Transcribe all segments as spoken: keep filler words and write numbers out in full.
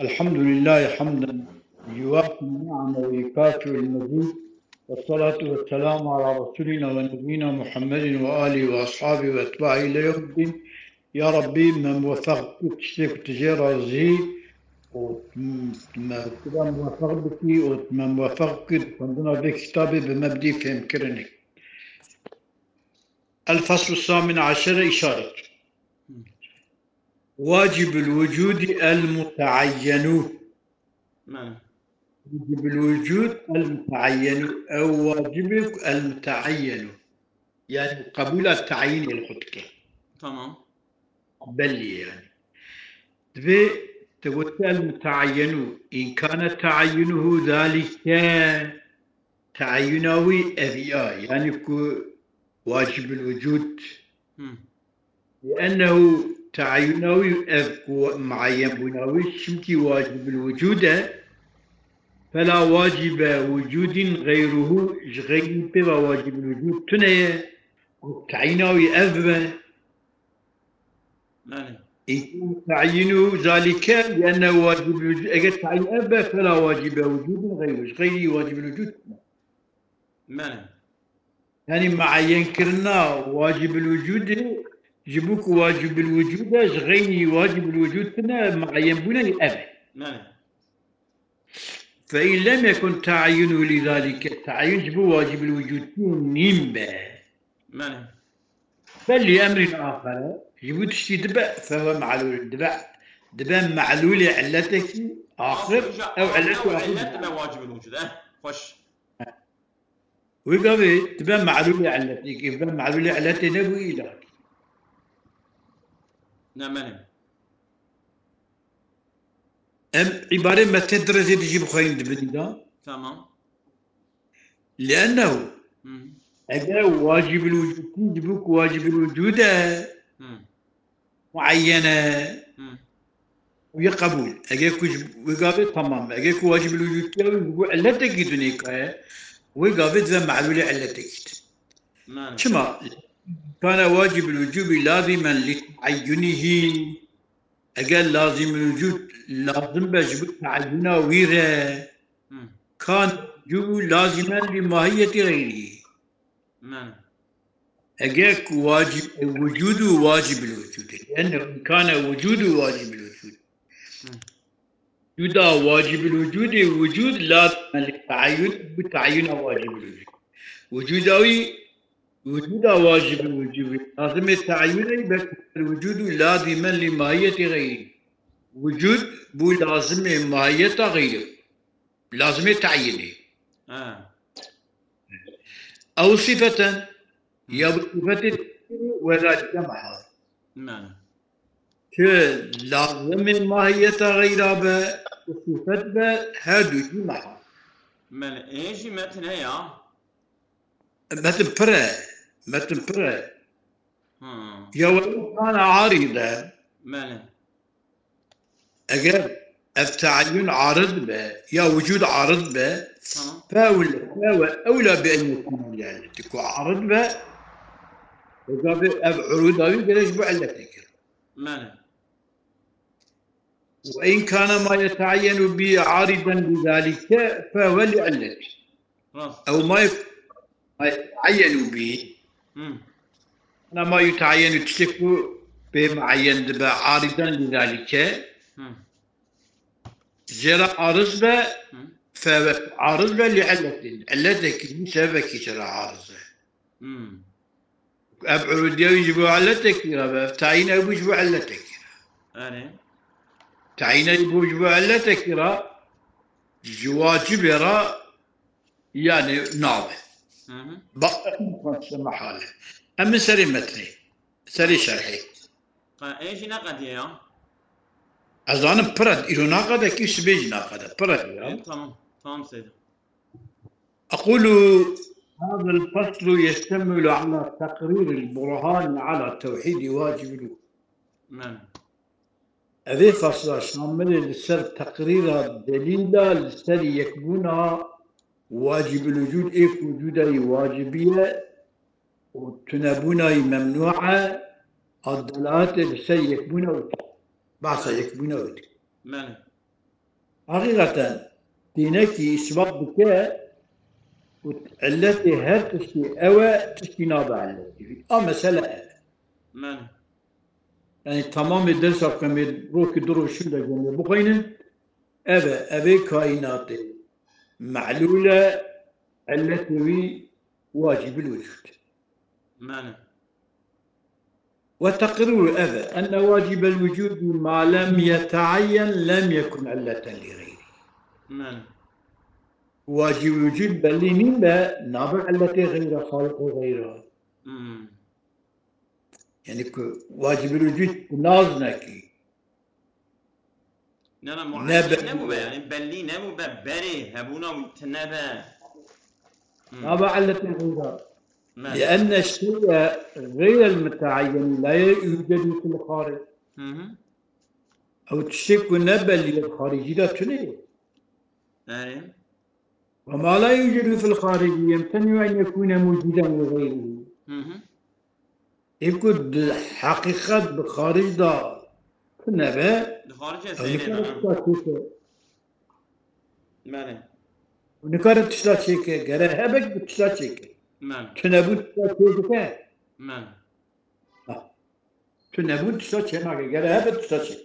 الحمد لله حمدا يوافي نعمه ويكافئ المزيد، والصلاة والسلام على رسولنا ونبينا محمد وآله وأصحابه وأتباعه إلى يوم الدين. Ya Rabbî, me muwefeq bikî tiştê ku tu jê razî û me tu me muwefeq bikî û tu me muwefeq bikî xwendina vê kitabê bi me bidî fêmkirinê. الفصل الثامن عشر إشارة. واجب الوجود المتعين. Belê. واجب الوجود المتعين. Ew wacibê ku المتعين. Yani qebûla tayînê li xwe dike. Tamam. Belli yani. Divê te gotiye المتعين. إن كان تعينه ذلك. Tayîna wî ev ya. Yani ku wacibul vücud. Hmm. لأنه تعينا wî ev ku muayyen bûna wî, çimkî wacibul vücud e, فلا واجب وجود غيره, ji xeyrî pê ve wacibul vücud tune ye. Ku tayîna wî ev be. Belê. إن كان تعيينه ذلك لأنه واجب الوجود. Eger tayîn ev be, فلا واجب وجود غيره. Ji xeyrî wacibul vücud tune. Belê. Yani muayyenkirina wacibul vücudê, ji bo ku wacibul vücud e, ji xeynî wacibul vücud tune, muayyen bûne ev e. Belê. فإن لم يكن تعينه لذلك, tayîn ji bo wacibul vücud nîn be. Belê. Belli emrin axere, ji bo tiştî dibe, فهو معلول, dibe, dibe me'lûlê illetekî axir, ew illet û axir. Illet dibe wacibul vücud, eh, xweş. Wê gavê dibe me'lûlê illetê, dibe me'lûlê illetê nebû îla. Ne, belê. Em îbarê metnê di rêzê dijî bixweynin di binî de. Tamam. لأنه Hmm. eger wacibul vücud tî, ji bo ku wacibul vücud e, Hmm. muayyen e, Hmm. wî qebûl. Eger ku ji wê gavê tamam. Eger ku wacibul vücud tî, wî ji bo illetekî dunêka ye, wê gavê dibe me'lûlê illetekî. Belê. Çima? كان واجب الوجوب لازما لتعينه. Eger lazimul vücud lazim be ji bo tayîna wî re, Hmm. كان الوجوب لازما لماهية غيره. Belê. Eger ku wacib, e, vücudu wacibul vücud. Yani imkane vücudu wacibul vücud. Hmm. Vücuda wacibul vücudê vücud lazim li tayîn, bi tayîna wacibul vücud. Vücuda wî, vücuda wacibul vücud. Lazimê tayînê be vücudu lazimen li mahiyetê xeyrî. Vücud bû lazimê mahiyeta xeyrî. Lazimê tayînê. Ha. Ew sifeten, ya bi sifetê wela dike mehal. Belê. Ki lazimê mahiyeta xeyra be, sifet be, her du jî mehal. Belê. Ê jî metin heye. Metin pir e. Metin pir e. Hmm. Ya wela kana arîde. Belê. Eger ev tayîn arid be, ya vücud arid be, Tamam. فأولى, فهو أولى بأن يكون للعلة. Ku arid be, o gavê ev urûda wî gerek ji bo illetê kir. Belê. وإن كان ما يتعين به عارضا لذلك فهو لعلة. Rast. Ew ma, ma yetayenu bî. Hmm. Ana ma yutayenu tiştê ku pê muayyen dibe aridan li zalike. Hmm. Jê re ariz be, Hmm. feve ariz be li illetin. Illetekî, sebebekî jê re ariz e. Hmm. Ev urûdiya wî ji bo illetekî re be, ev tayîna wî ji bo illetekî re. Erê. Tayîna wî ji bo illetekî re, ji wacibê re, yani nabe. Hı hı. Ba-, mehale. Em min serê metnê, serê şerhê. Qa-, ê jî ne qediye ya? Ez zanim pir e, îro naqede kî sibê jî naqede. Pir e ya. Ê, tamam. Tamam Seyda. أقول هذا الفصل يشتمل على تقرير البرهان على توحيد واجب الوجود. Men. Evê fasla şamilê li ser teqrîra delîla li ser yekbûna wacibul wicûd ê ku wicûda yî wacibî ye û tunebûna yî memnû e, a delaletê li ser yekbûna wî dike. Behsa yekbûna wî dike. Belê. Heqîqeten dînekî îsbat dike û illetê her tiştî ew e, tiştî nabe illetî. A mesele ev e. Belê. Yani tamamê dersa ku em ê rokî du roj şûnde gomê bixwînin, ev e, ev ê kaînatê melûl e, illetê wî wacîbil wicûd. Belê. Ve teqrir ev e, enne wacibel wicûdî ma lem yeteyyen lem yekun illeten li xeyrî. Belê. Wacib wicûd belî nîn be, nabe illetê xeyra, xaliqê xeyra. Hmm. Yani ku wacibul wicûd naz nekî. Ne ne Ne muayyen be- nebû be yani bellî nebû be berê hebûna wî tine be. Hmm. Nabe illetê xeyra. Belê. Li enne şey'e xeyrel muteayyen la yucedu fil xaric. Hı hı. Ew tiştê ku ne bellî ye, xaricî de tune ye. Erê. Ve ma la yucedu fil xaricî yemteni'u en yekune muciden li xeyrî. Hı hı. Ê ku di heqîqet bi xaric de tune be, Di xaricê ew seyrê nikare de. tişta çêke. Belê. Ew nikare tişta çêke. Gere hebe ku tişta çêke. Belê. Tunebûn tişta çêdike. Belê. Tunebûn tişta çênake. Gere hebe tişta çêke.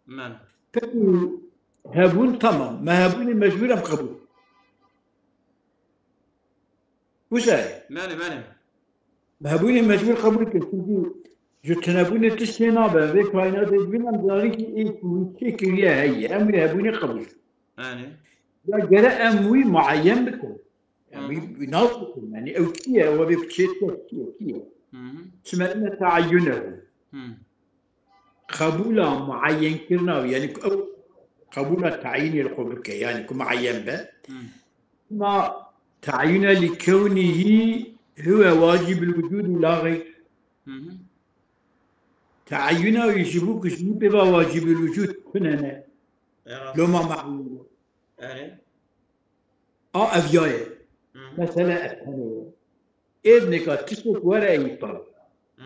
Belê. Peki hebûn tamam. Me hebûnê mecbûr em qebûl. Wisa ye. Belê belê. Me hebûnê mecbûr qebûl kir. Çünkü ji tunebûnê tişt çênabe. Vê kaînatê dibînin em dizanin ki ê ku wî çêkiriye heye. Em wê hebûnê qebûl. Belê. Ya gere em wî muayyen bikin. Em wî, Hı hı. wî nas bikin. Yani ew kî ye? Ew vê ku çêdike kî ye? Kî ye? Hı hı. Çima ine teayyunehu. Hı. Qebûla muayyenkirina wî. Yani ku ew qebûla tayînê li xwe bike. Yani ku muayyen be. Hı. Ma teayyune li kewnîhî huwe wacibul wicûd û la xeyr. Hı hı. Teayyuna wî ji bo ku ji wî pê ve wacibul wicûd tune ne. Evet. Loma muayyene. Erê. A ev ya ye. Hı hı. Mesele ev tenê ye. Êd nika tiştek were ey tal. Hı.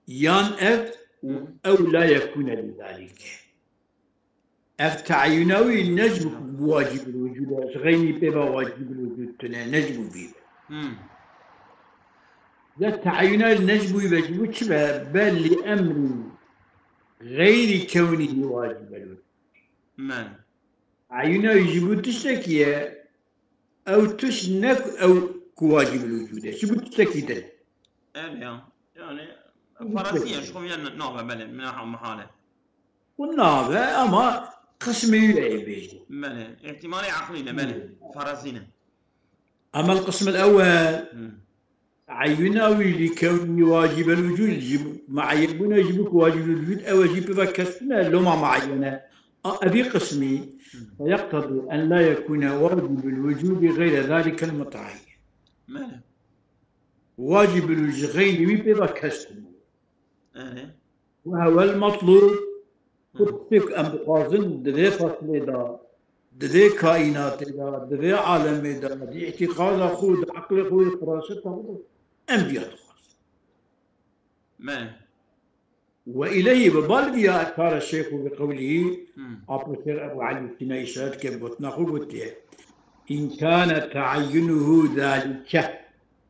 Yan ev û Hı. ew la yekûne li zalîke. Ev tayîna wî ne ji bo wacibul wicûd e, ji xeynî pê ve wacibul wicûd tune, ne ji bo vî. Hı. Ya tayîna ne ji bo wî be, ji bo çi be? Be li emrî xeyrî kewnî wacibul wicûd. Men. Tayîna wî ji bo tiştekî ye, ew tişt ne ku ew ku wacibul wicûd e, ji bo tiştekî din. Ev ya. Yani, farazî ye, ji xwe ya nabe, belê, min ha mihale. Hûn nabe, ama qismê wî ê bêjin. Belê, îhtîmalê eqlî ne, belê, farazî ne. Ama el-qism el-ewwel, Hı. tayîna wî li kewnî wacibel wicûd, ji muayyenbûna ji bo ku wacibel wicûd, ew e jî pê ve kes tune, loma muayyene. A, evî qismî, Hı. feyeqtedî en la yekûne wacibul wicûdî xeyre zalikel mutayyen. Belê. Wacibul wicûd ji xeynî wî pê ve kes tune. Erê. Ve hevel metlûb, Hı. ku tiştek em dixwazin di vê feslê de, di vê kaînatê de, di vê alemê de, di îtîqada xwe, di eqlê xwe, di firaseta xwe de, em viya dixwazin. Men. Ve îleyhî, bi bal viya kare şêxû bi qewlî, Hı. apo şêx Ebu Elî Sîna îşaret ke gotina xwe gotiye. În kâne teayyunuhu zalike.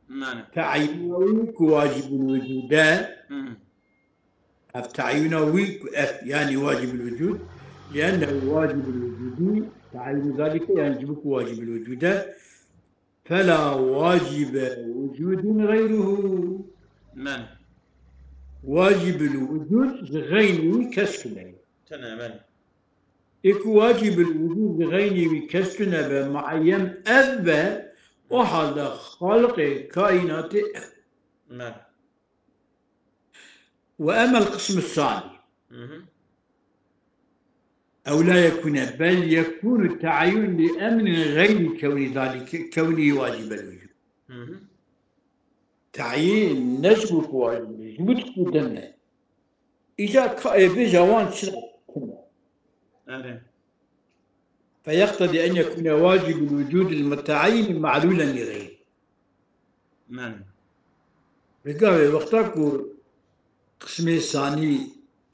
Men. Tayîna wî ku wacibul wicûd e, Hı. ev tayîna wî ku ev, yanî wacibul wicûd, liennehu wacibul wicûdî, tayînu zalike, yanî ji bo ku wacibul wicûd e, fela wacibe wicûdin xeyruhu. Men. Wacibul wicûd ji xeynî wî kes tune. Tune, men. Ê ku wacibul wicûd ji xeynî wî kes tune be, muayyen ev be, o halde xaliqê kaînatê ev. Men. Ve emel qismu sani. Hı hı. Ew la yekûne, bel yekûnu teayyun li emrin xeyrî kewnî zalike, kewnî wacibel wicûd. Hı hı. Tayîn ne ji bo ku wacib e, ji bo tiştî din ne. Îca ka ê bêje wan çi ne? Erê. Feyeqtedî en yekûne wacibul wicûdil muteayyini me'lûlen li xeyrî. Men. Bi gavê wexta ku qismê sanî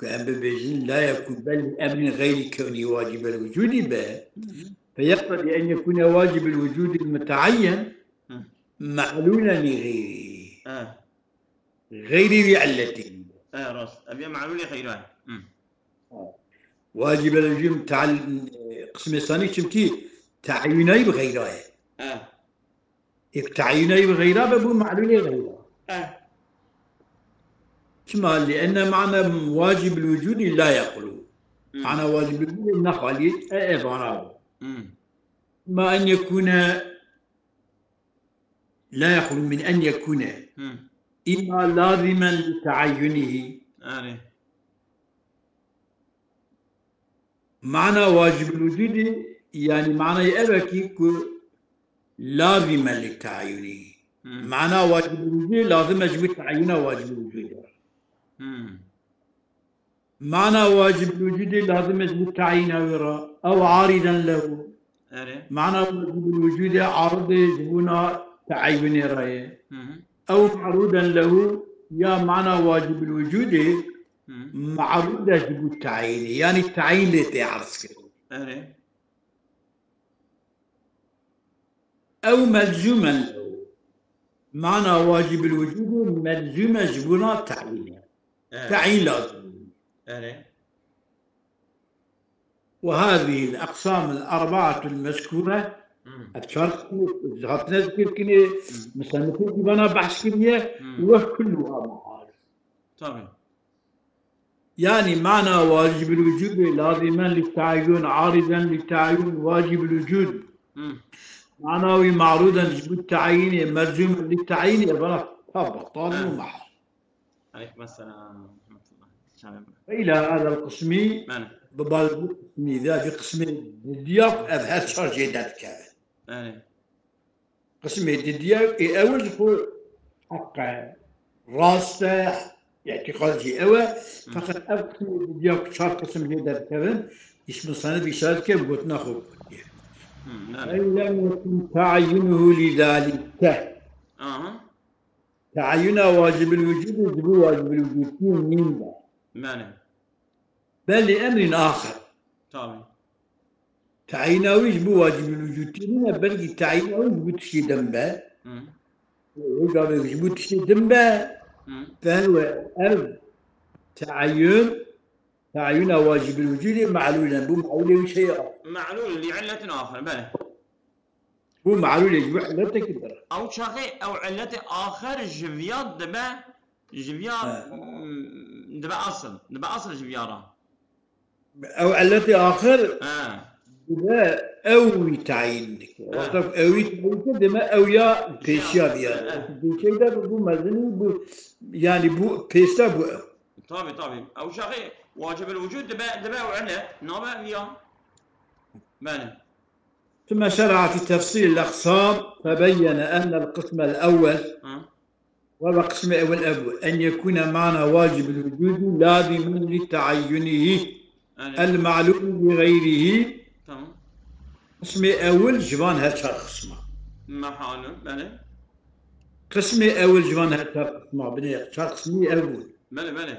ku em bibêjin la yekun bel li emrî xeyrî kewnî wacibel wicûdî be, feyeqtedî en yekune wacibel wicûdî muteyyen me'lûlen li xeyrî. Xeyrî wî illetî. E, rast. Ev ya me'lûlê xeyra ye. Wacibel wicûd teal-, qismê sanî çimkî teyînayî bi xeyra ye. E. Ê teyînayî bi xeyra be bû me'lûlê xeyra. E. Çima? Li enne mana wacibel wicûdî la yexlû. Mana wacibel wicûdî nexalî e, evana be. Ma en yekûne la yexlû min en yekûne. Îma lazimen li teeyyunihî. Erê. Mana wacibul wicûdî, yanî manayê ev e kî ku lazime li teeyyunî. Mana wacibul wicûdî lazim e ji bo teeyyuna wacibul wicûdê. Mana wacibul wicûdê lazim e ji bo teeyyuna wê re. Ew arîden lehu. Erê. Mana wacibul wicûdê aridê ji bona teeyyunê re ye. Ew me'rûden lehu ya mana wacibul wicûdê me'rûd e ji bo teeyyunê. Yanî teeyyun lê tê erz kirin. Erê. Ew melzûmen lehu. Mana wacibul wicûdê melzûm e ji bona te'yîn e. Evet. Te'yîn lazim e. Evet. Ve hâzihil eqsamil erba'atul mezkûre, ev çar qismê hatine zikirkirinê, musennifê jî vana behs kiriye, ve kulluha ma'arif. Tabii. Yanî mana wacibul wicûdê lazimen li te'yûn, arîden li te'yûn, wacibul wicûd. Mana wî me'rûden ji bo te'yînê, melzûmen li te'yînê, vana pa betal û mehal. Aleykum selam. Ve ila hadal qismî, bi bal bu qismî de, bi qismê didiya ev her çar jê derdikevin. Qismê didiya ê ewil ji xwe heq e, rast e, îtîqad jî ew e. Feqet ev qismê didiya ku çar qisim jê derdikevin, îş musannif îşare dike, bi gotina xwe gotiye. Ew lem yekun te'yînuhu li zalike. Te'yîna wacibul wicûdê ji bo wacibul wicûdkî nîn de. Belê. Belê emrîn axir. Tabii. Teyîna wî ji bo wacibul wicûdkî nîne, belkî teyîna wî ji bo tiştê din be. Wê gavê ji bo tiştê din be, fehwe ev te'yûn, te'yûna wacibul wicûdê me'lûl e. Bo me'lûlê wî şey e. Me'lûl li illetin axir, belê. Bo me'lûlê ji bo illetekî dir. Ew çaxê ew illetê axir ji viya dibe, ji viya, mm, dibe asl. Dibe asl ji viya re. Ew illetê axir dibe ew wî teyîn dike. Wexta ku ew wî teyîn dike, deme ew ya pêşiya viya. Pêşiya de bû mezinî, bû, yanî bû pêşte bû ew. Tabii, tabii. Ew çaxê wacibul wicûd dibe, dibe ew illet, nabe viya. Belê. ثم شرع في تفصيل الأقسام فبين أن القسم الأول، وهو قسم أول أبو، أن يكون معنى واجب الوجود لازما لتعينه المعلوم لغيره. Tamam. Qismê ewil ji van her çar qisma. Mehalû, belê. Qismê ewil ji van her çar qisma. Binê çar qismî ew bûn. Belê, belê.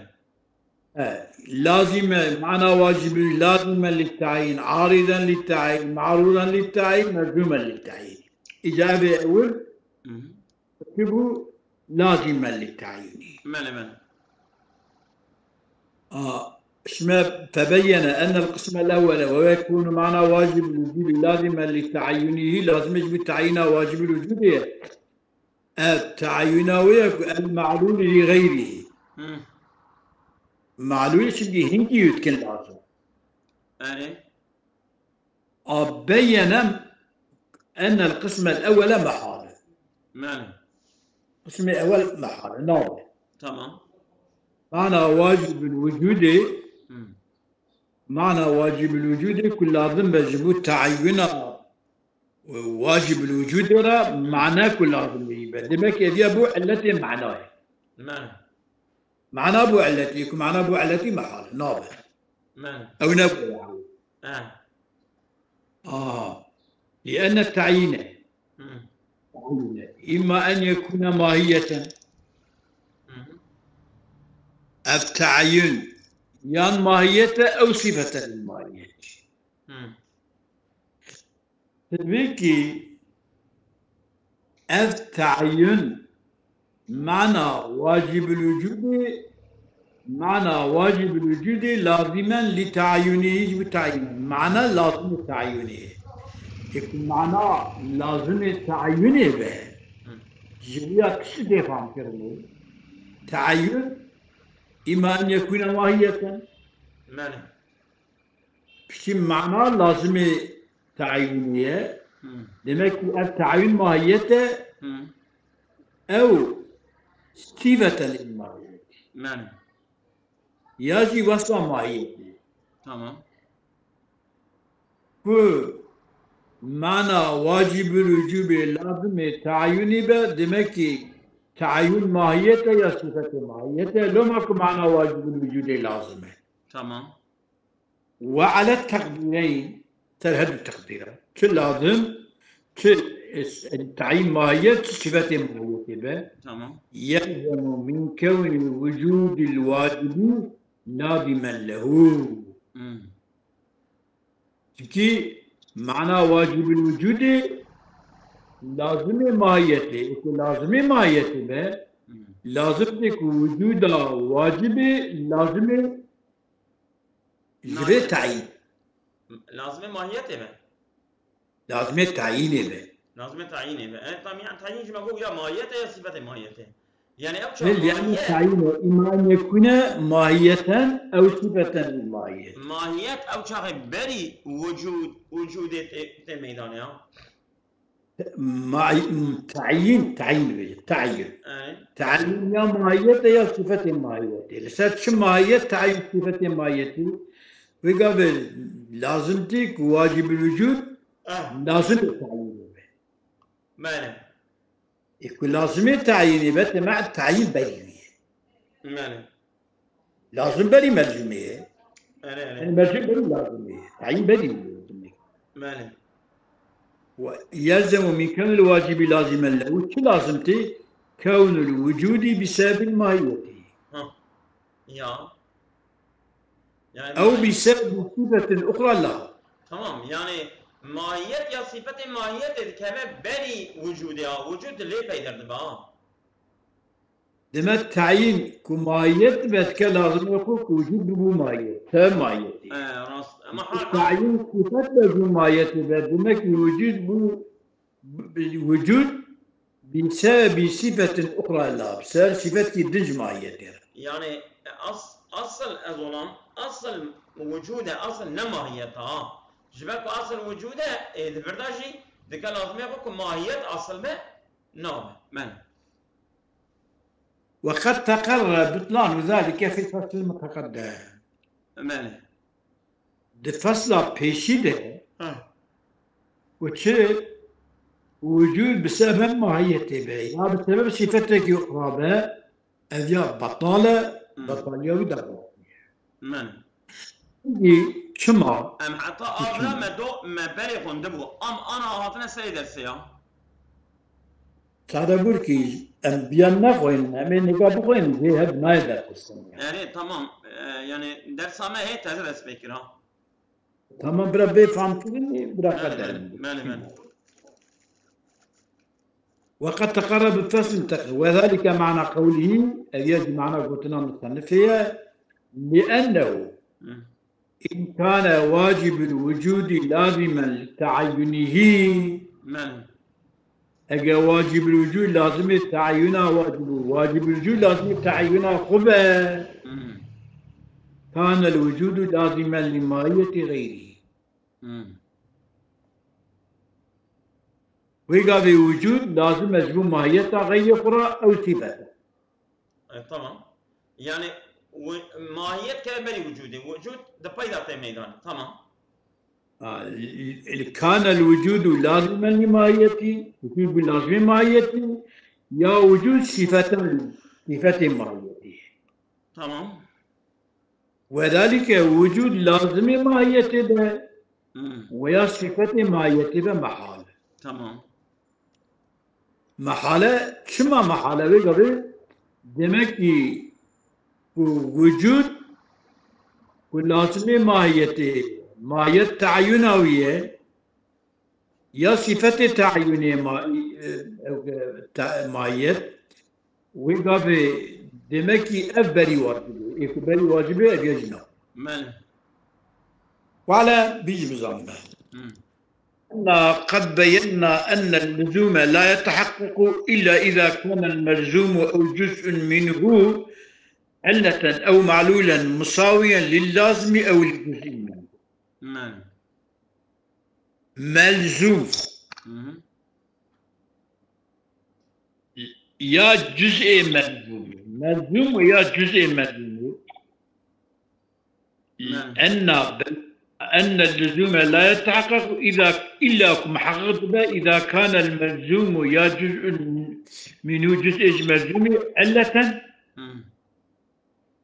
E, lazime, mana wacibî, lazime li tayîn, arîden li tayîn, me'rûden li tayîn, meczumen li tayîn. Îca evê ewil, çi bû? Lazime li tayînî. Belê, belê. A, şime tebeyyene ennel qismel ewwele ve yekûnu mana wacibî wicûdî lazime li tayînî, lazime ji bo tayîna wacibî wicûdê ye. Ev teyîna wê ye ku el me'lûlî lî xeyrî. Me'lûlî çimkî hingî yû dikin lazim. Erê. A beyyene ennel qismel ewwele mehal e. Belê. Qismê ewwel mehal e, nabe. Tamam. Mana wacibul wicûdê, mana wacibul wicûdê ku lazim be ji bo teyîna wacibul wicûdê re mana ku lazim bî be. Demek ev ya bo illetê mana ye. Mana. Mana bo illetî, ku mana bo illetî mehal e, nabe. Mana. Ew ne bo yani. Ha. Aha. Li enne teyîne. Teyîne. İmma en yekûne mahiyeten. Ev teyîn Yan mahiyet e, ew sifet e lil mahiyet. Hmm. Tabii ki ev tayin mana wacibul vücudê, mana wacibul vücudê lazimen li tayyunî, hiç bi tayin. Mana lazim tayyunî. Ê ku mana lazim tayyunê be, ji vê ya tiştê fam kirinê. Tayin, îma en yekûne mahiyeten. Mane. Piştî mana lazimê tayînê ye. Hmm. Demek ki ev tayîn mahiyet e, Hmm. ew sîfeten lil mahiyet. Mane. Ya jî wesfa mahiyetê. Tamam. Ku mana wacibul vücubê lazimê tayînî be, demek ki tayîn mahiyet e ya sîfetê mahiyet e. Loma ku mana wacibul vücudê lazim e. Tamam. Ve ale teqdîreyn, ser her du teqdîra. Çi lazim, çi es-, tayîn mahiyet, çi sîfetê mahiyetê be. Tamam. Yelzemu min kewnil vücudil vacibî lazimen lehu. Hmm. Çimkî mana wacibul vücudê lazimê mahiyetê. Eke lazimê mahiyetê be, Hmm. lazim tê ku vücuda wacibê lazimê Ji vê tayîn. Lazimê mahiyetê be. Lazimê tayînê be. Lazimê tayînê be. E, tam, yani tayîn jî me got ya mahiyet e ya sîfetê mahiyetê. Yani ew çax Lê yani mahiyet, tayîn e. Îma en yekûne mahiyeten ew sîfeten lil mahiyet. Mahiyet ew çaxê berî wicûd, wicûdê tê, tê meydanê ya. Ma-, tayîn, tayîn bêje, tayîn. Ey. Tayîn ya mahiyet e ya sîfetê mahiyetê. Li ser çi mahiyet tayîn sîfetê mahiyetê? Vê gavê lazim tê ku wacibul vücud Eh. lazim e tayîn be. Belê. E ku lazimê tayînê be, tema tayîn berî wî ye. Belê. Lazim berî melzumê ye. Erê, erê. Yani melzum berî lazimê ye. Tayîn berî wî ye. Belê. Ve yelzemu min kewnil vacibî lazimen lehu. Çi lazim tê? Kewnul vücudî bi sebebil mahiyetî. Ha. Ya. Yani Ew bi sebebil sîfetin uxra la. Tamam, yani mahiyet ya sîfetê mahiyetê dikeve berî vücudê ha. Vücud lê peyder dibe ha. Demek tayîn ku mahiyet dibe, dike lazim e ku, ku vücud bibû mahiyet, te mahiyetî. He, rast. Ama hal Tayîn sifet be ku mahiyetê be, demek ki vücud bû, b-, vücud bi se-, bi sifetin uxra la, bi ser sifetkî din ji mahiyetê re. Yani, e, as-, asıl ez olan, asıl vücude, asıl ne mahiyet ha. Ji ber ku asıl vücude, e, di vir de jî dike lazim e ku, ku mahiyet asıl be, nabe. Men. وقد تقرر بطلان ذلك في الفصل المتقدم. Belê. Di fesla pêşî de Ha. ku çi wicûd bi sebeb mahiyetê be ya bi sebeb sîfetekî uxra be, ev ya betal e, Hmm. betaliya wî derbas. Men. Çima? Em heta avra me do, me berê xwendibû. Am ana hatine serê dersê ya. Çarebûrkî, em biyan nexweynin, em ê nika bixweynin, jê hev nayê derxistin. Erê, tamam. E, yani dersa me hê teze dest pê kir ha. Tamam, bira bê famkirinê, bira Belê, qeder. belê, belê, belê. وقد تقرر بالفصل المتقدم، وذلك معنى قوله، ev ya jî mana gotina musennifê ye, لأنه Hı. إن كان واجب الوجود لازما لتعينه. Belê. Eger wacibul vücud lazimê tayîna wacibû, wacibul vücud lazimê tayîna xwe be, Hmm. كان الوجود لازما لماهية غيره. Hmm. Wê gavê wicûd lazim e ji bo mahiyeta xeyrê xwe re ew sîfet e. E, tamam. Yani wi-, mahiyet kere berî wicûdê. Wicûd di peyda tê meydanê. Tamam. Ha, ال-، ال-، كان الوجود لازما لماهيته، wicûd bû lazimê mahiyetî, ya wicûd sîfeten, sîfetê mahiyetî. Tamam. وذلك وجود لازمê mahiyetê be, Hmm. ve ya sîfetê mahiyetê be mehal. Tamam. Mehale, çima mehale wê gavê? Demek ki ku wicûd ku lazimê mahiyetê, mahiyet teyuna wî ye, ya sifetê teyunê ma-, e, e, te-, mahiyet, wê gavê demekî ev berî wacibê. Ê ku berî wacibê ev ya jina. Belê. Wala bî jî bizanime. Hmm. إنا قد بينا أن اللزوم لا يتحقق إلا إذا كان الملزوم أو جزء منه علة أو معلولا مساويا للازم أو لجزء منه. Belê. Melzûm. Hı hı. Ya cüz'ê melzûm. Melzûm ya cüz'ê melzûm. Belê. أن، أن اللزوم لا يتحقق إذا، إلا محقق إذا كان الملزوم يا جزء منه، جزء ملزوم علة. Hı.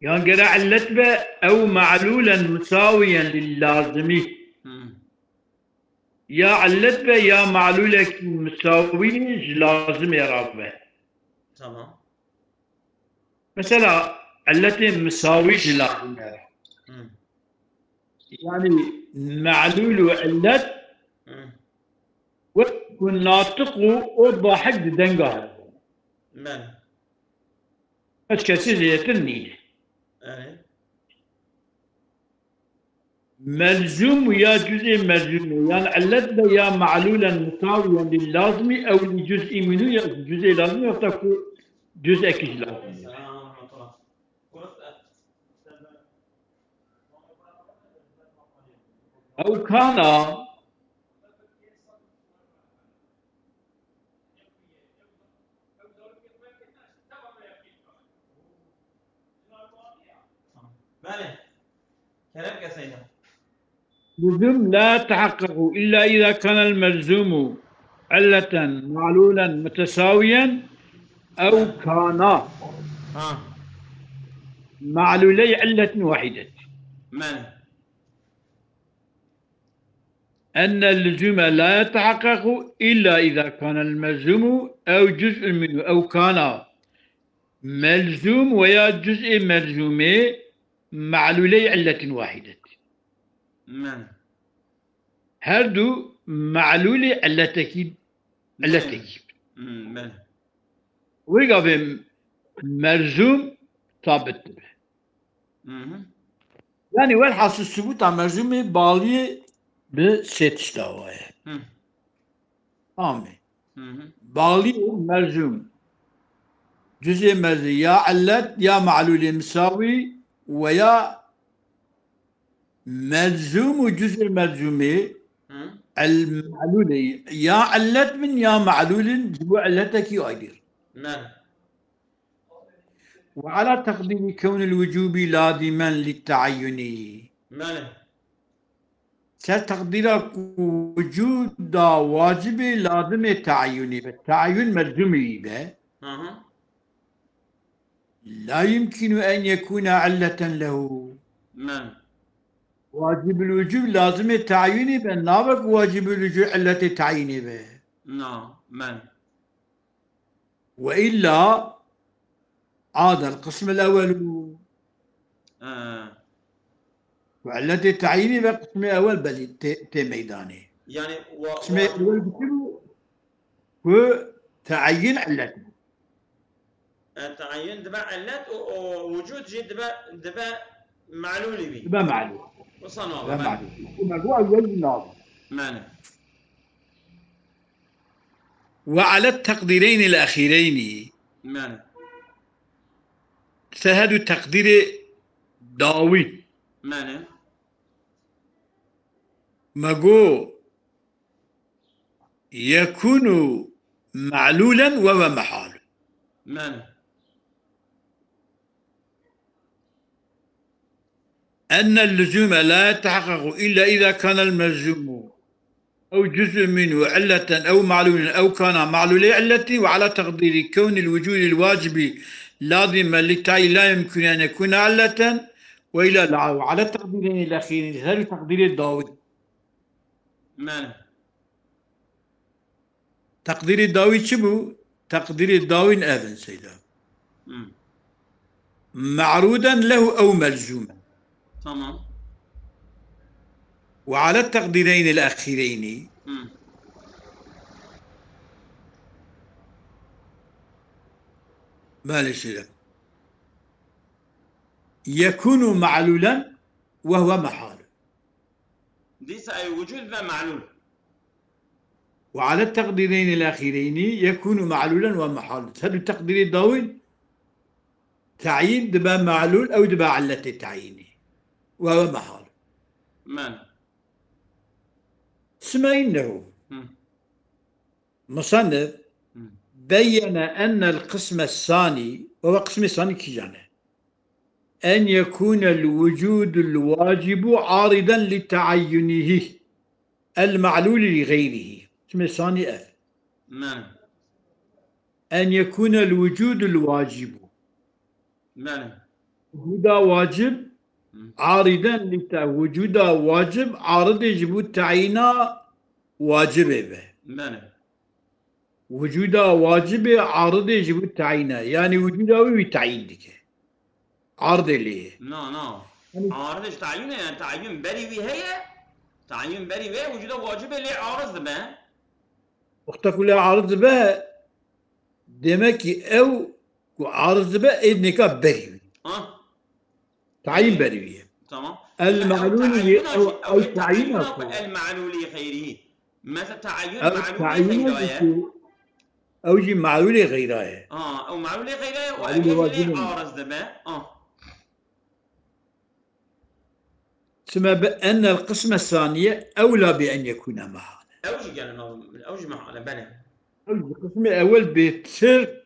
Yan gere illet be, ew me'lûlen misawiyen lil lazimî. Hı. Ya illet be, ya me'lûlekî misawî ji lazimê re be. Tamam. Mesela, illetê misawî ji lazimê re. Hı. Yanî, me'lûl û illet Hı. wek ku natiq û o dahik di denga hene. Belê. Hiç kesî zêdetir nîne. Erê. Melzûm û ya cüz'ê melzûmê, yan illet be ya me'lûlen mutawiyen lil lazimî ew li cüz'î minû ya cüz'ê lazimî, wexta ku cüz'ekî ji lazimî. Ew kana Belê. Kerem ke Seyda. لزوم لا يتحقق إلا إذا كان الملزوم علة معلولا متساويا أو كانا Ha. معلولي علة واحدة. Belê. أن اللزوم لا يتحقق إلا إذا كان الملزوم أو جزء منه أو كانا ملزوم ويا جزء ملزومي معلولي علة واحدة. Belê. Her du me'lûlê illetekî, illetekî. Hmm, belê. Wê gavê melzûm sabit dibe. Hı hı. Yanî welhasil subûta melzûmê baliyê bi sê tişta wa ye. Hı. Amê. Hı hı. Baliyê melzûm. Cüzê melzûm ya illet ya me'lûlê misawî we ya melzûm û cüzê melzûmê Hı. el me'lûlê ya illet bin ya me'lûlin ji bo illetekî ayrî. Belê. وعلى تقدير كون الوجوب لازما للتعين. Belê. Ser teqdîra ku wicûda wacibê lazimê teyûnî be. Teyûn melzûmî be. Hı hı. لا يمكن أن يكون علة له. Belê. Wacibul wicûb lazimê teyûnî be. Nabe ku wacibul wicûb illetê teyînê be. Na, belê. وإلا عاد القسم الأول. Ha. Ku illetê teyînî ve qismê ewel belî tê, tê meydanê. Yani wa-, Qismê wa-, ewel bi çi bû? Ku teyîn illet bû. E, teyîn dibe illet û, û wicûd jî dibe, dibe me'lûlî bî. Dibe me'lûl. Wisa nabe, Dibe belê. Me'lûl. Ku me got ewel nabe. Belê. وعلى التقديرين الأخيرين. Belê. Ser her du teqdîrê dawî. Belê. Me got يكون معلولا وهو محال. Belê. أن اللزوم لا يتحقق إلا إذا كان الملزوم أو جزء منه علة أو معلول أو كان معلولي علة، وعلى تقدير كون الوجود الواجب لازما للتعيين لا يمكن أن يكون علة، وإلا لا، وعلى التقديرين الأخيرين، her du teqdîrê dawî. Belê. Teqdîrê dawî çi bû? Teqdîrê dawî ev in Seyda. Hmm. معروضا له أو ملزوما. Tamam. وعلى التقديرين الأخيرين. Hmm. Belê şêre. يكون معلولا وهو محال. Dîsa ew wicûd ve malûl. وعلى التقديرين الأخيرين يكون معلولا ومحالا. Her du teqdîrê dawîn tayîn dibe malûl, ew dibe illetê tayînê. وهو محال. Men. Çima înnehu? Hı. Musannif Hı. beyyene ennel qisme sani, ve qismê sanî kîjan e? En yekûnel wicûdul wacibu ariden li teayyunihi el ma'lûli li geyrihi. Çimê sanî ev. Men. En yekûnel wicûdul wacibu. Men. Wicûda wacib Hı. ariden li te-, wicûda wacib aridê ji bo tayîna wacibê be. Men. Wicûda wacibê aridê ji bo tayîna. Yanî wicûda wî wî tayîn dike. Ardê lê ye. Na, na. Hani- Aridê ji tayîn e, yani tayîn berî wî heye. Tayîn berî wê wicûda wacibê lê ariz dibe. Wexta ku lê ariz dibe, demek ki ew ku ariz dibe, ê nêka berî wî. Ah, Tayîn berî wî ye. Tamam. El Ew ma'lûl tayîna ye, jî, ew, ew ew tayîna tayîna ku ku. El ma'lûlî xeyrî. Mesela tayîn Ew ma'lûlî tayîna xeyra ye. Ku, ew jî ma'lûlê xeyra ye. Ha, ew ma'lûlê xeyra ye, o Ma'lûlê ev wacib jî e. Ariz dibe. Ah. Çima bi ennel qisme saniye ewla bi en yekûne mehale. Ew jî gelin, ew jî mehale, bene. Ew ji qismê ewil bêtir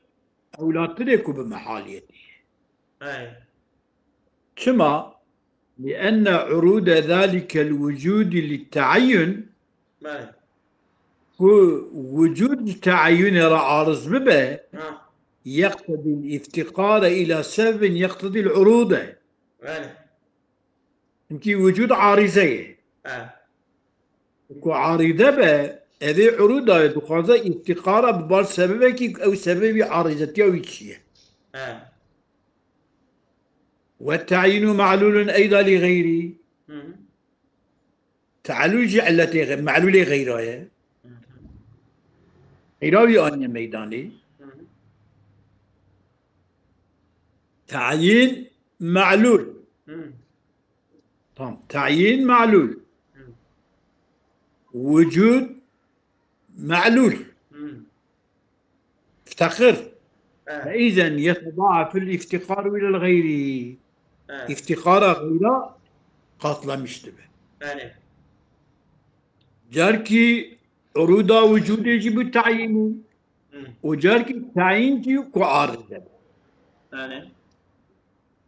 ewlatirê ku bi mehaliyetê. Ey. Çima? Li enne urûde zalikel wicûdî li teayyun, Bene. ku wicûd ji teayyunê re ariz bibe, Ha. yeqtedî îftiqare îla sebebin yeqtedî urûde. Bene. Çimkî wicûd arîze ye. He. Ku arîze be, evê urûda ye, dixwaze îftiqara bi bar sebebekî, ew sebebî arîzetiya wî çi ye? He. Ve tayînu ma'lûlun eyda li xeyrî. Hı hı. Tealûl jî illetê xe-, ma'lûlê xeyra ye. Xeyra wî aniye meydanê. Hı hı. Tayîn ma'lûl. Hı. Tamam. Tayîn ma'lûl. Hı. Wicûd ma'lûl. Hı. Teqir. He. Fe izen yetedaaful îftîqaru ilel xeyrî. He. Îftîqara xeyra qatlamiş dibe. Bene. Carkî urûda wicûdê jî bi tayînî. Hı. Û carkî tayîn jî ku arize be. Bene.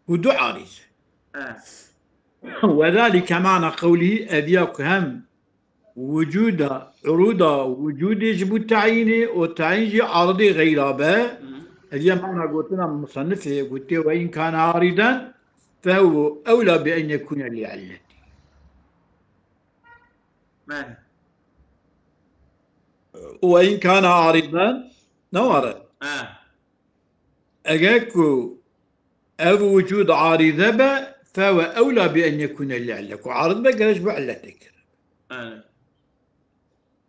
Ku du arize. He. Ve zalike mana qewlî, ev ya ku hem wicûda, urûda wicûdê ji bo tayînê û tayîn jî aridê xeyra be. Hı. Ev ya mana gotina musannifê, gotiye, "Ve in kana ariden fehuve ewla bi en yekûne li illetî." Bene. "Ve in kana ariden", ne ware? He. Eger ku ev wicûd arîze be, fehuve ewla bi en yekûne li ille. Ku ariz be, gerek ji bo illetê kir. Bene.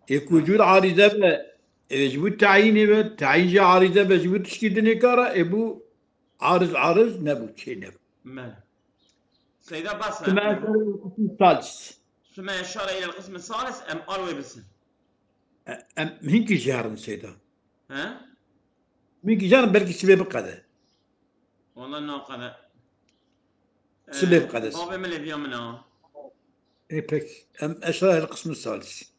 Ê ku wicûd arîze be, ê ji bo tayînê be, tayîn jî arîze be, ji bo tiştî dinê kara, ê bû ariz, ariz nebû, çê nebû. Bene. Seyda bas. Sime eşare îl qism salis. Sime eşare îlel qism salis, em al wê bisin. E, em hinkî jî herin Seyda. He? Hinkî jî herin, belkî sibê biqede. Wala naqede. Sibê biqede. Bavê min lê viya min a. Ê pek. Em eşare îlel qism salis.